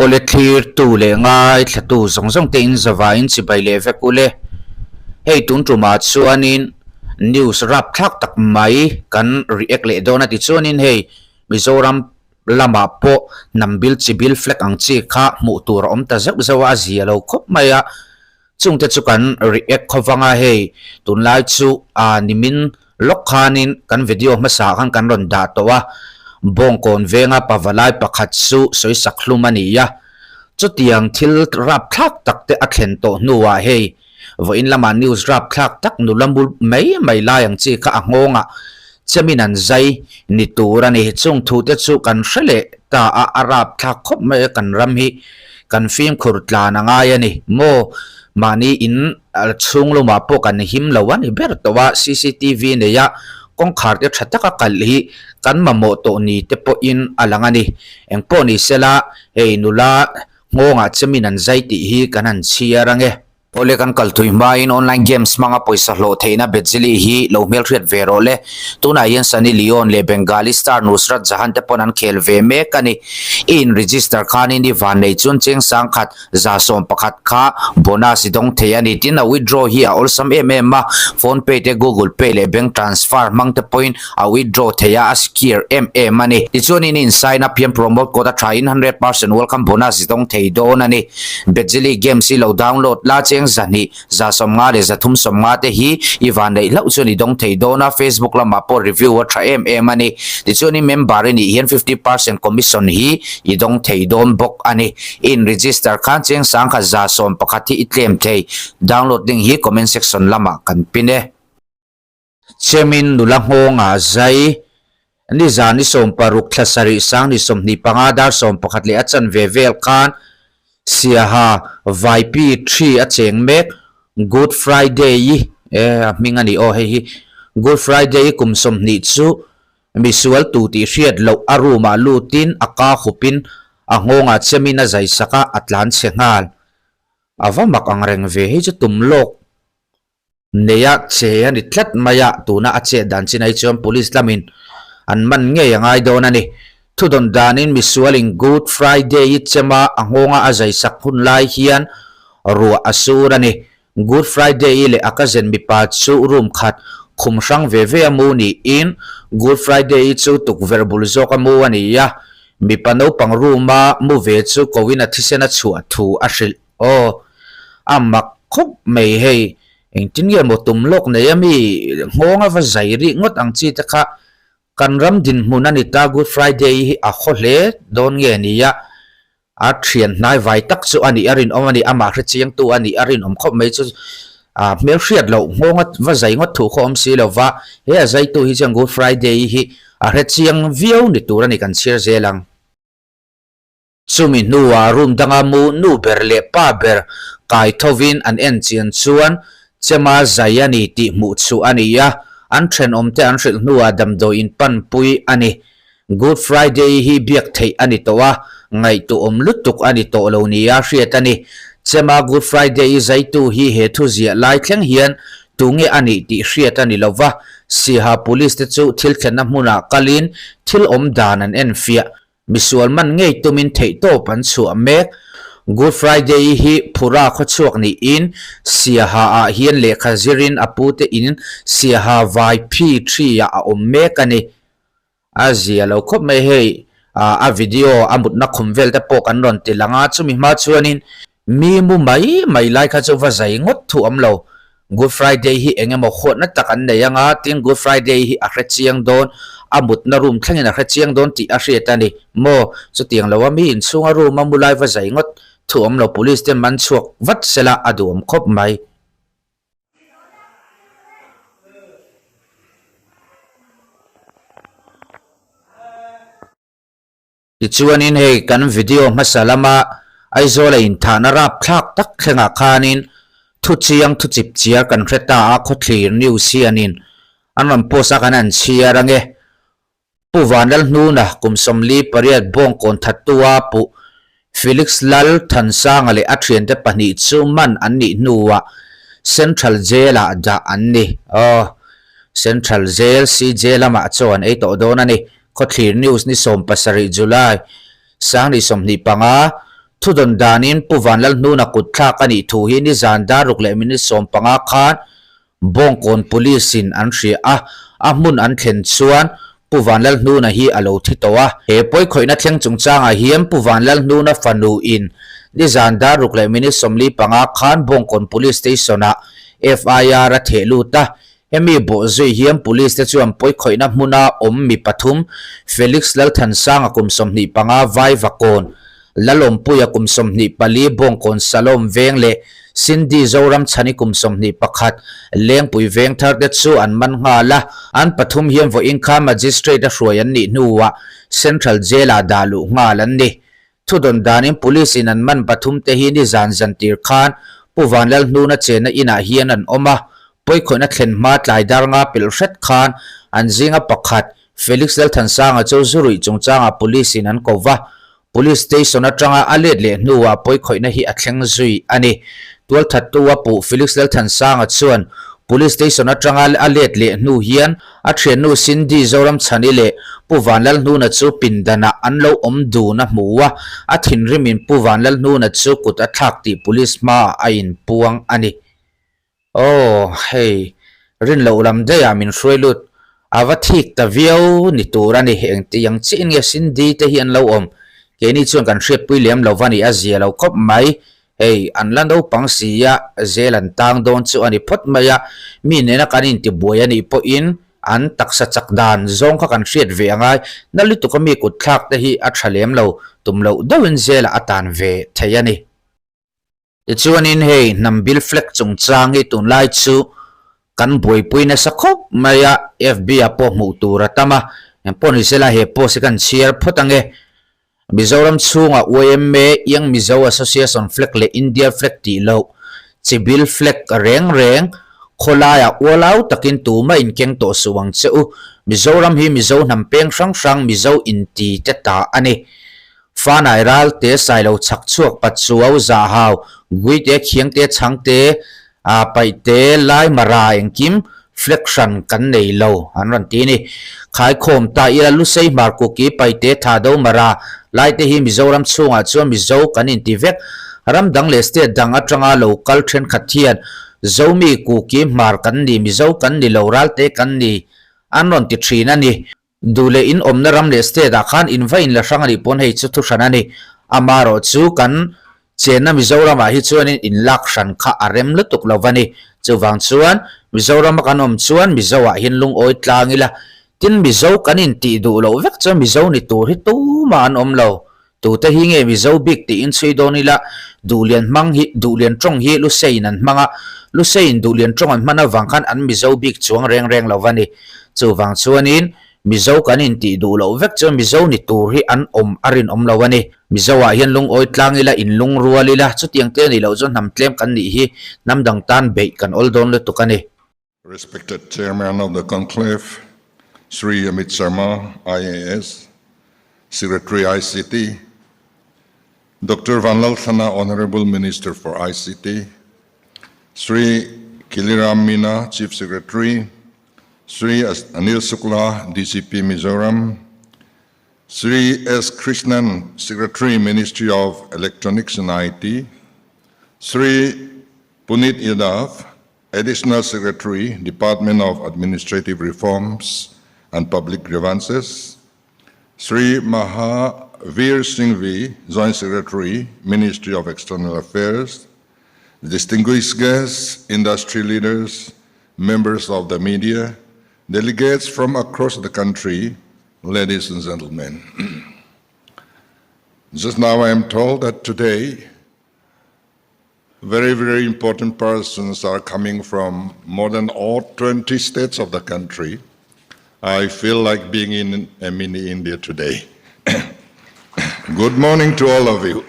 Awle thlirtu leh ngaithlatu zawng zawng te in zavaiin chibai leh vek ule. Hei tun tumah chuanin news rapthlak tak mai kan react leh dawn a ti chuanin hei Mizoram lamah pawh hnam bil chi bil flag ang chi kha hmuh tur a awm ta zeuh zeuh a, a zia lo khawp mai a. Chungte chu kan react khaw vang a, hei tunlai chu ah nimin lawk khanin kan video hmasa ah khan kan rawn dah tawh a, Bawngkawn venga pavalai pakhat chu sawisak hlum a ni a, chutiang thil rapthlak tak te a thlen tawh hnuah hei vawiin lamah news rapthlak tak nula mul mai mai lai ang chi kha a nghawngah chemin an zai ni tur a ni. Chung thu te chu kan hre leh ta a, a rapthlak khawp mai a kan ram hi. Kan fimkhur tlan a ngai a ni maw? Mahni in chhung lumah pawh kan him lo a ni ber tawh a, cctv neia kawngkhar te tha taka kalh hi kan mamawh tawh ni te pawhin a lang a ni. Engpawh ni sela hei nula nghawngah chemin an zai tih hi kan han chhiar ange. Awle kan kal thui hmain online games hmanga pawisa hlawh theihna Bejili hi lo hmelhriat ve rawh le. Tunah hian Sunny Leone leh Bengali star Nusrat Jahan te pawn an khel ve mek a ni. I in register khanin i van nei chuan cheng sangkhat 111 kha bonus i dawng thei a ni. Tin a withdraw hi a awlsam em em a, phone pay te google pay leh bank transfer hmang te pawhin a withdraw thei a, a secure em em a ni. Tichuan in in sign up hian promo code a thain 100% welcome bonus i dawng thei dawn a ni. Bejili games hi lo download la cheng 200, 150 leh 350 te hi i van neih hlauh chuan i dawng thei dawn a, Facebook lamah pawh review a tha em em a ni. Tichuan i member i nih hian 50% commission hi i dawng thei dawn bawk a ni. I in register khan cheng 10,000 111 hi i claim thei. Download link hi comment section lamah kan pin e. Chemin nula nghawngah zai nizan ni 16 thla sarih sang ni 25 dar 11 leh a chanve vel khan Siaha Vaipi thi a cheng mek Good Friday-i e a hming a ni aw hei hi Good Friday-i kum 20 chu misual tu tih hriat loh a room ah lutin a ka hupin a nghawngah chemin a zai sak a a tlan chhe nghal a va mak ang reng ve hei chu tum lawk Neia che a ni tlat mai a, tuna a chet dan chin ai chuan police lamin an man ngei a ngai dawn a ni. Thudawn danin misualin Good Friday-i chema a nghawnga a zai sak hun lai hian ruah a sur a ni. Good Friday-i leh a cousin mipa chu room khat khum hrang ve ve a mu niin Good Friday-i chu tukverh bul zawk a mu a ni a, mipa naupang room-a mu ve chu koin a thisen a chhuah thu a hrilh. Aw, a mak khawp mai hei, engtin nge maw tum lawk nei a mi nghawng a va zai rih ngawt ang chi te kha kan ram dinhmun a ni ta Good Friday hi a khaw hle dawn nge ni a, a thian hnai vai tak chu a nih a rinawm a ni, amah hrechiangtu a nih a rinawm khawp mai chu a hmelhriat loh nghawng a va zai ngawt thu khaw awm si lo va, he a zaitu hi chuan Good Friday hi a hrechiang viau ni tur a ni kan chhiar zel ang. Chumi hnuah room danga mu nu ber leh pa ber kai thovin an en chian chuan Chema zai a ni tih hmuh chhuh a ni a, an thenawmte an hrilh hnuah damdawi in panpui a ni. Good Friday hi biak theih a ni tawh a, ngaihtuahawm lutuk a ni tawh lo nia hriat a ni. Chema Good Friday-i zaitu hi he thu ziah lai thleng hian tunge a nih tih hriat a ni lo va, Siaha Police te chu thil thlenna hmunah kalin thil awm dan an enfiah. Misual man ngei tumin theihtawp an chhuah mek. Good Friday hi Phura khawchhuak niin Siaha ah hian lehkha zirin a pute in Siaha vai phi thi ah a awm mek a ni. A zia lo khawp mai hei a video a mutna khum vel te pawh kan rawn ti lang a, chumi hma chuanin Mi mu mai mai lai kha chu va zai ngawt thu awm lo. Good Friday hi eng emaw huatna tak an nei anga, tin Good Friday hi a hre chiang dawn, a mutna room thlengin a hre chiang dawn tih a hriat a ni. Maw? Chutiang lo a mi inchhunga room a mu lai va zai ngawt thu awm lo, police te man chhuak vat sela a duhawm khawp mai. Tichuanin hei kan video hmasa lama Aizawl a inthahna rapthlak tak thlengah khanin thu chiang thu chip chiar kan hre ta a, Khawthlir news hianin an rawn post a kan han chhiar ange. Pu Vanlalhnuna kum 48 Bawngkawn thattua puh Felix Lal Thansanga leh a thiante pahnih chu man an nih hnuah Central Jail-ah dah an ni. Aw, Central Jail, CJ, lamah chaw an ei tawh dawn a ni. Khawthlir News ni 17 July, 2025. Thudawn danin Pu Vanlalhnuna kutthlak a nih thu hi nizan dar ruk leh minute 15 khan Bawngkawn Police in an hria a, a hmun an thlen chuan Pu Vanlalhnuna hi a lo thi tawh a. He pawikhawihna thleng chungchangah hian Pu Vanlalhnuna fanu in nizan dar ruk leh minute 45 khan Bawngkawn Police Station ah FIR a theh lut a, hemi bawhzui hian Police te chuan pawikhawihna hmuna awm mi pathum Felix Lalthansanga kum 25 Vaivakawn Lalawmpuia kum 24 Bawngkawn Salom Veng leh Cindy Zoramchhani kum 21 Lengpui Veng thar te chu an man nghal a, an pathum hian vawiin kha Magistrate a hruai an nih hnuah Central Jail ah dah luh nghal an ni. Thudawn danin Police in an man pathum te hi nizan zantir khan Pu Vanlalhnuna chenna inah hian an awm a, pawikhawihna thlen hma tlai dar nga pelh hret khan an zinga pakhat Felix Lalthansanga chu zu ruih chungchangah Police in an ko va, Police station atanga a let leh hnuah pawikhawihna hi a thleng zui a ni. Tualthattu a puh Felix Lalthansanga chuan Police station atanga a let leh hnu hian a thiannu Cindy Zoramchhani leh Pu Vanlalhnuna chu pindanah an lo awm dun a hmu a, a thinrimin Pu Vanlalhnuna chu kut a thlak tih Police hmaah a inpuang a ni. Aw, hei, rin loh lam daihah min hruai lut. A va thik ta viau ni tur a ni. Engti ang chiah in nge Cindy te hi an lo awm? Keini chuan kan hriatpui lem lo va ni, a zia lo khawp mai. Hei, an la naupang si a, zel an tang dawn chu a ni phawt mai a. Mi nena kan intibuai a nih pawhin an taksa chak dan zawng kha kan hriat ve a ngai. Na lutuka mi kutthlak te hi a tha lem lo, tum loh deuhin zelah a tan ve thei a ni. Tichuanin hei hnam bil flag chungchang hi tunlai chu kan buaipui nasa khawp mai a, FB ah pawh hmuh tur a tam a, engpawh ni sela he post hi kan chhiar phawt ange. Mizoram chhungah yma, Young Mizo Association flag leh India flag tih loh chi bil flag reng reng khawlaiah ualau takin tumah inkeng tawh suh ang che u. Mizoram hi Mizo hnam peng hrang hrang Mizo inti te ta a ni. Fanai ral te, Sailo chhak chhuak, Patsuau, Zahau, Guite, Khiangte, Chhangte, Paihte, Lai, Mara engkim flag hran kan nei lo an rawn ti a ni. Khaikhawm ta ila Lusei, Hmar, Kuki, Paihte, Thado, Mara, Laite hi Mizoram chhungah chuan Mizo kan inti vek. Ram dang leh state dang atanga lo kal thenkhat hian Zomi, Kuki, Hmar kan ni, Mizo kan ni lo, Ralte kan ni an rawn ti thin a ni. Duh leh in awmna ram leh state ah khan in va in la hrang a nih pawn hei chu thu hran a ni. Amaherawh chu kan chenna Mizoram ah hi chuanin in lak hran kha a rem lutuk lo va ni. Chuvang chuan Mizoram a kan awm chuan Mizo ah hian lungawi tlang ila. Tin Mizo kan in tih duh loh vek chuan Mizo ni tur hi tumah an awm lo. Tute hi nge Mizo bik tiin chhui dawn ila, Duhlian hmang hi, Duhlian tawng hi Luseiin an hmang a, Luseiin Duhlian tawng an hman avang khan an Mizo bik chuang reng reng lo va ni. Chuvang chuanin Mizo kan intih duh loh vek chuan Mizo ni tur hi an awm a rinawm lo a ni. Mizo ah hian lungawi tlang ila, inlungrual ila, chutiang te nih loh chuan hnam tlem kan nih hi hnam dang tan beih kan awl dawn lutuk a ni. Respected Chairman of the Conclave, Sri Amit Sharma, IAS, Secretary ICT, Dr. Vanlal Thana, Honorable Minister for ICT, Sri Kiliram Meena, Chief Secretary, Sri Anil Sukla, DCP Mizoram, Sri S. Krishnan, Secretary, Ministry of Electronics and IT, Sri Punit Yadav, Additional Secretary, Department of Administrative Reforms and Public Grievances, Sri Mahavir Singhvi, Joint Secretary, Ministry of External Affairs, distinguished guests, industry leaders, members of the media, delegates from across the country, ladies and gentlemen. Just now I am told that today very, very important persons are coming from more than all 20 states of the country. I feel like being in a mini India today. Good morning to all of you.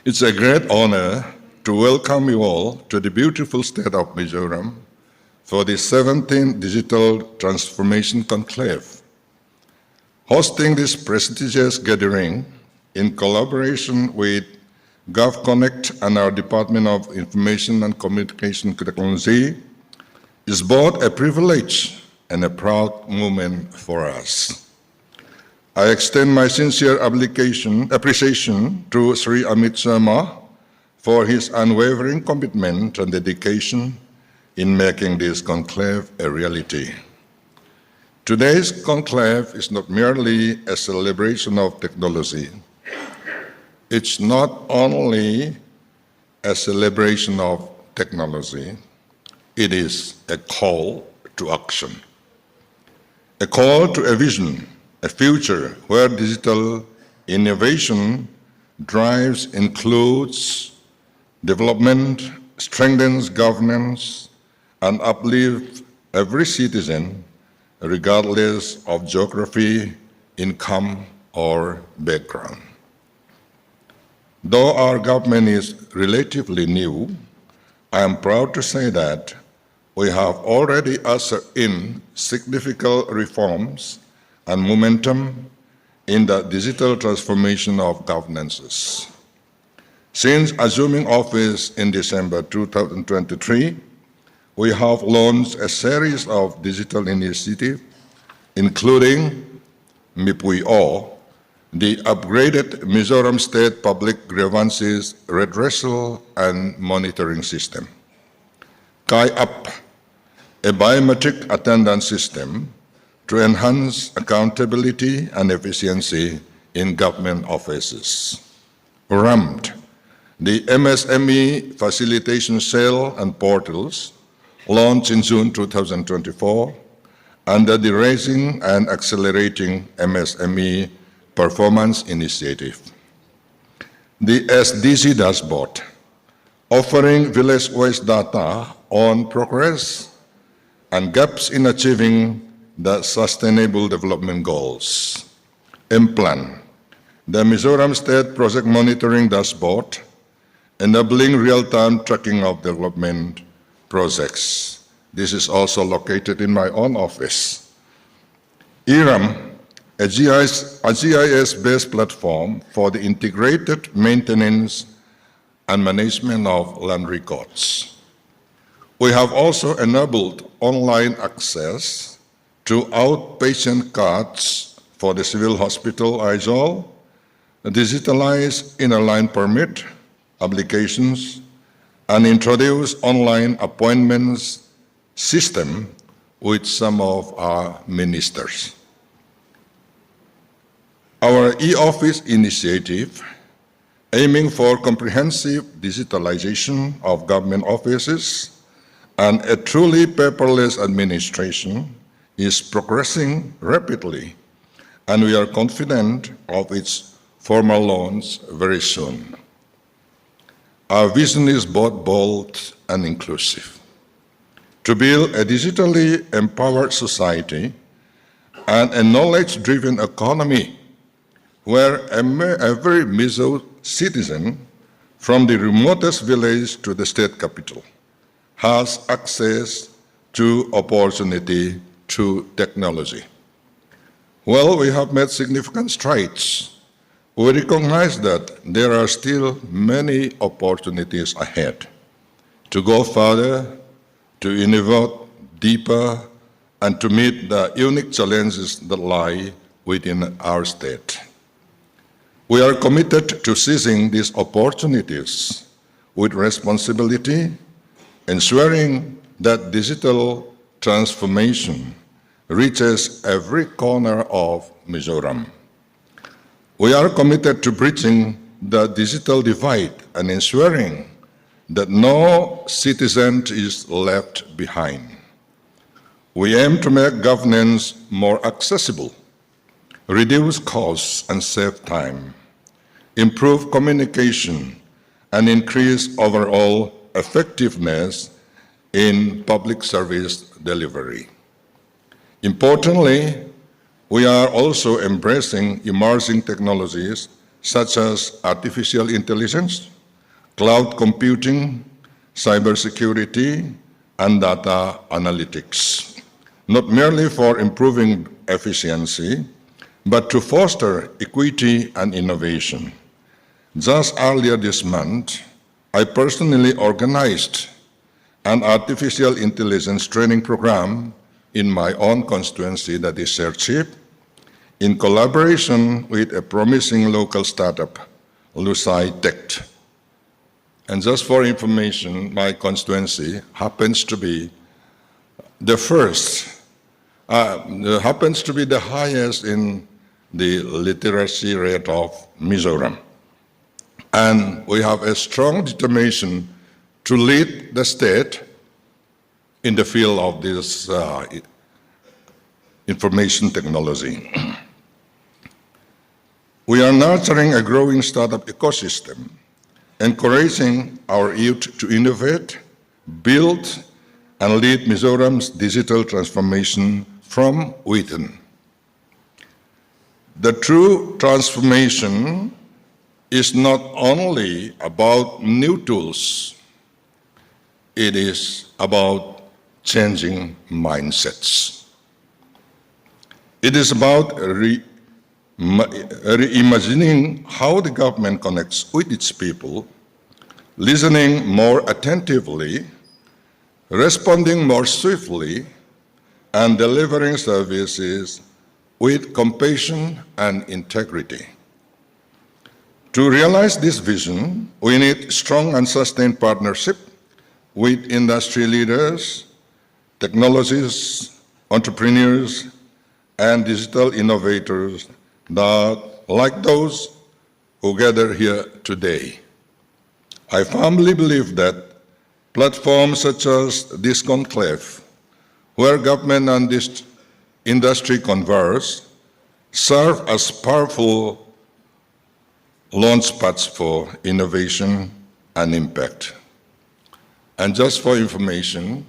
It's a great honor to welcome you all to the beautiful state of Mizoram for the 17th Digital Transformation Conclave. Hosting this prestigious gathering in collaboration with GovConnect and our Department of Information and Communication Technology is both a privilege and a proud moment for us. I extend my sincere application, appreciation to Sri Amit Sharma for his unwavering commitment and dedication in making this conclave a reality. Today's conclave is not merely a celebration of technology. It's not only a celebration of technology, it is a call to action. A call to a vision, a future where digital innovation drives, includes development, strengthens governance, and uplifts every citizen, regardless of geography, income, or background. Though our government is relatively new, I am proud to say that we have already ushered in significant reforms and momentum in the digital transformation of governances. Since assuming office in December 2023, we have launched a series of digital initiatives, including Mipui O, the upgraded Mizoram State Public Grievances Redressal and Monitoring System, Kai Up, a biometric attendance system to enhance accountability and efficiency in government offices. RAMPed, the MSME Facilitation Cell and Portals, launched in June 2024 under the Raising and Accelerating MSME Performance Initiative. The SDG Dashboard, offering village-wise data on progress and gaps in achieving the Sustainable Development Goals. MPlan, the Mizoram State Project Monitoring Dashboard, enabling real-time tracking of development projects. This is also located in my own office. ERAM, a GIS, a GIS-based platform for the integrated maintenance and management of land records. We have also enabled online access to outpatient cards for the Civil Hospital Aizawl, digitalized inner line permit applications, and introduced online appointments system with some of our ministers. Our e-office initiative, aiming for comprehensive digitalization of government offices and a truly paperless administration, is progressing rapidly, and we are confident of its formal launch very soon. Our vision is both bold and inclusive: to build a digitally empowered society and a knowledge driven economy where every Mizo citizen, from the remotest village to the state capital, has access to opportunity through technology. While we have made significant strides, we recognize that there are still many opportunities ahead to go further, to innovate deeper, and to meet the unique challenges that lie within our state. We are committed to seizing these opportunities with responsibility, ensuring that digital transformation reaches every corner of Mizoram. We are committed to bridging the digital divide and ensuring that no citizen is left behind. We aim to make governance more accessible, reduce costs and save time, improve communication, and increase overall effectiveness in public service delivery. Importantly, we are also embracing emerging technologies such as artificial intelligence, cloud computing, cybersecurity, and data analytics, not merely for improving efficiency, but to foster equity and innovation. Just earlier this month, I personally organized an artificial intelligence training program in my own constituency, that is Serchhip, in collaboration with a promising local startup, Lusai Tech. And just for information, my constituency happens to be the first, happens to be the highest in the literacy rate of Mizoram. And we have a strong determination to lead the state in the field of this information technology. We are nurturing a growing startup ecosystem, encouraging our youth to innovate, build, and lead Mizoram's digital transformation from within. The true transformation is not only about new tools, it is about changing mindsets. It is about reimagining how the government connects with its people, listening more attentively, responding more swiftly, and delivering services with compassion and integrity. To realize this vision, we need strong and sustained partnership with industry leaders, technologists, entrepreneurs, and digital innovators that, like those who gather here today. I firmly believe that platforms such as this conclave, where government and this industry converse, serve as powerful launchpads for innovation and impact. And just for information,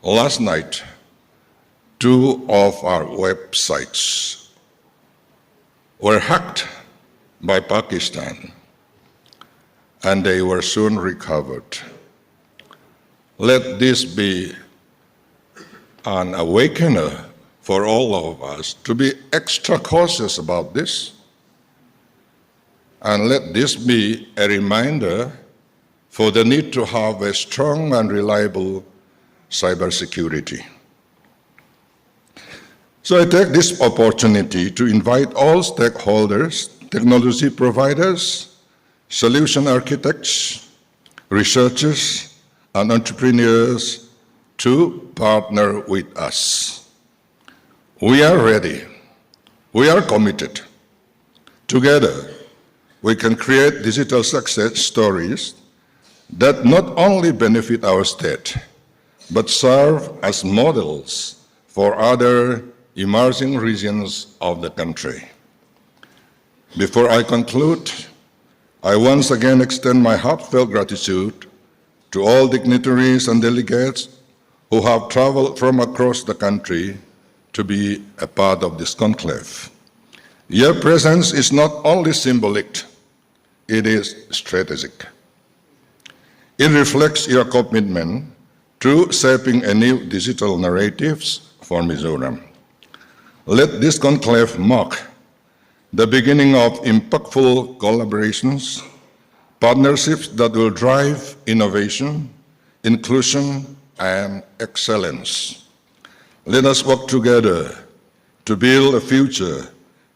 last night, two of our websites were hacked by Pakistan and they were soon recovered. Let this be an awakener for all of us to be extra cautious about this. And let this be a reminder for the need to have a strong and reliable cybersecurity. So I take this opportunity to invite all stakeholders, technology providers, solution architects, researchers, and entrepreneurs to partner with us. We are ready. We are committed. Together, we can create digital success stories that not only benefit our state, but serve as models for other emerging regions of the country. Before I conclude, I once again extend my heartfelt gratitude to all dignitaries and delegates who have traveled from across the country to be a part of this conclave. Your presence is not only symbolic, it is strategic. It reflects your commitment to shaping a new digital narratives for Mizoram. Let this conclave mark the beginning of impactful collaborations, partnerships that will drive innovation, inclusion, and excellence. Let us work together to build a future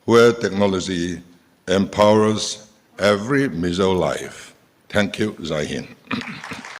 where technology empowers every Mizo life. Thank you, Jai Hind.